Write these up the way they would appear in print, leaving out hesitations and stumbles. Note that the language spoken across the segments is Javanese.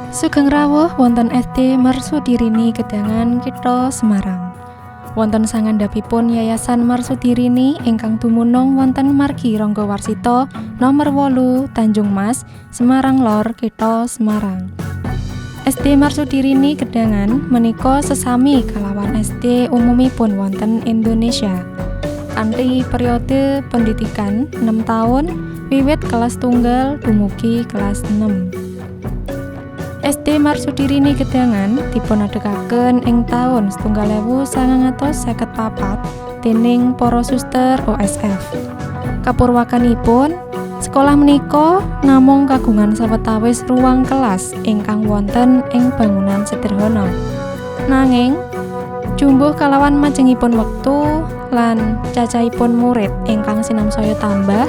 Sugeng rawuh wonten SD Marsudirini Gedangan, Kitha Semarang. Wonten sangandhapipun Yayasan Marsudirini ingkang dumunung wonten Margi Ranggawarsita Nomer 8, Tanjung Mas, Semarang Lor, Kitha Semarang. SD Marsudirini Gedangan menika sesami kalawan SD umumipun wonten Indonesia. Kanthi periode pendidikan 6 taun wiwit kelas tunggal dumugi kelas 6. SD Marsudirini Gedangan dipunadegaken ing taun 1954 dening para suster OSF. Kapurwakanipun, sekolah menika namung kagungan sawetawis ruang kelas ingkang wonten ing bangunan sederhana. Nanging, jumbuh kalawan majengipun wektu lan cacahipun murid ingkang sinamsaya tambah,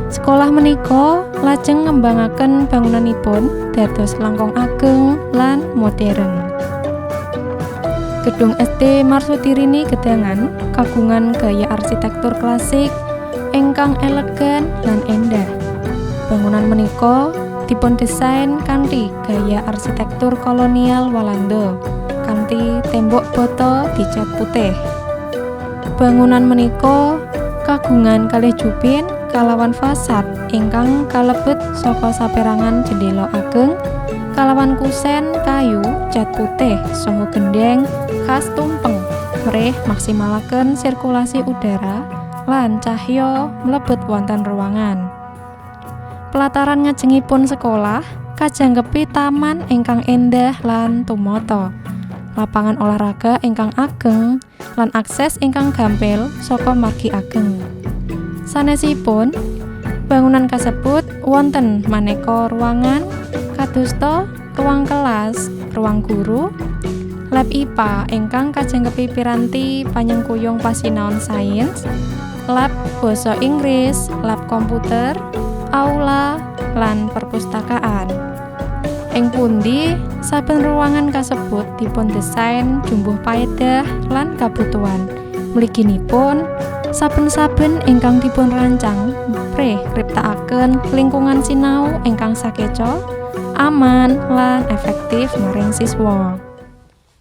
sekolah menika lajeng ngembangaken bangunanipun dados langkung ageng lan modern. Gedung SD Marsudirini Gedangan kagungan gaya arsitektur klasik ingkang elegan lan endah. Bangunan menika dipun desain kanthi gaya arsitektur kolonial Walanda kanthi tembok bata dicat putih. Bangunan menika kagungan kalih jubin kalawan fasad ingkang kalebet saka saperangan jendela ageng kalawan kusen kayu cat putih saha gendheng khas tumpeng mrih maksimalaken sirkulasi udara lan cahya mlebet wonten ruangan. Pelataran ngajengipun sekolah kajangkepi taman ingkang endah lan tumata, lapangan olahraga ingkang ageng lan akses ingkang gampil saka margi ageng. Sanesipun, bangunan kasebut wonten maneka ruangan kadosta ruang kelas, ruang guru, lab IPA ingkang kajangkepi piranti panyengkuyung pasinaon sains, lab basa Inggris, lab komputer, aula, lan perpustakaan. Ing pundi saben ruangan kasebut dipun desain jumbuh paedah lan kabutuhan. Mliginipun, saben-saben ingkang dipun rancang prih ngriptakaken lingkungan sinau ingkang sakeca, aman lan efektif maring siswa.